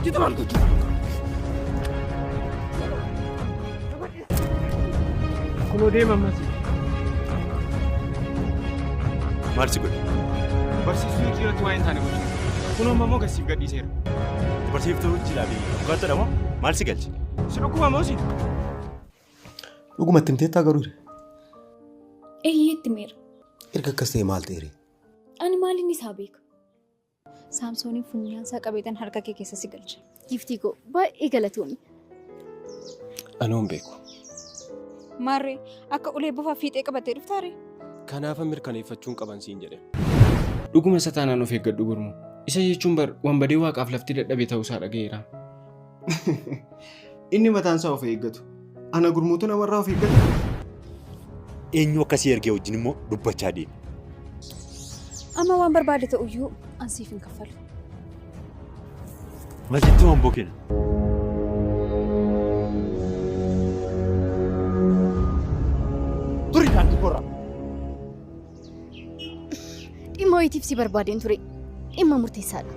Situ maal gochuu? Kunoo deema ammas. Maal si godhe? Barsiistuu hojii irratti waa'ee hin taane gochuu. Kunoo amma immoo gad siif gadhiiseera. Barsiiftuu hojiidhaa fi abukaattoodha moo? Maal si galche? Si dhukkuba moo si? Dhuguma itti himteettaa garuu? Eeyyee itti himeera. Erga akkas ta'e maal ta'e ree? Ani maaliin isaa beeka? Saamsooniin funyaan isaa qabeetan harka kee keessa si galcha. Giiftii koo baay'ee galatoomi. Anoo hin beeku. Maarree akka ulee bofaa fiixee qabattee dhuftaaree? Kanaafan mirkaneeffachuun qaban siin jedhe. Dhuguma isa taanaan of eeggadhu Gurmuu. Isa jechuun bar wanbadee waaqaaf lafti dadhabe ta'uusaa dhaga'eera. Inni mataan isaa of eeggatu. Ana Gurmuutu namarraa of eeggata? Eenyu akka si ergee wajjin immoo dubbachaa deemi. Amma waan barbaade ta'uyyuu an siif hin kaffalu. Maal jettee waan bokeena? Turi daandii korraa. Dhimma wayiitiif si barbaadeen ture. Dhimma murteessaadha.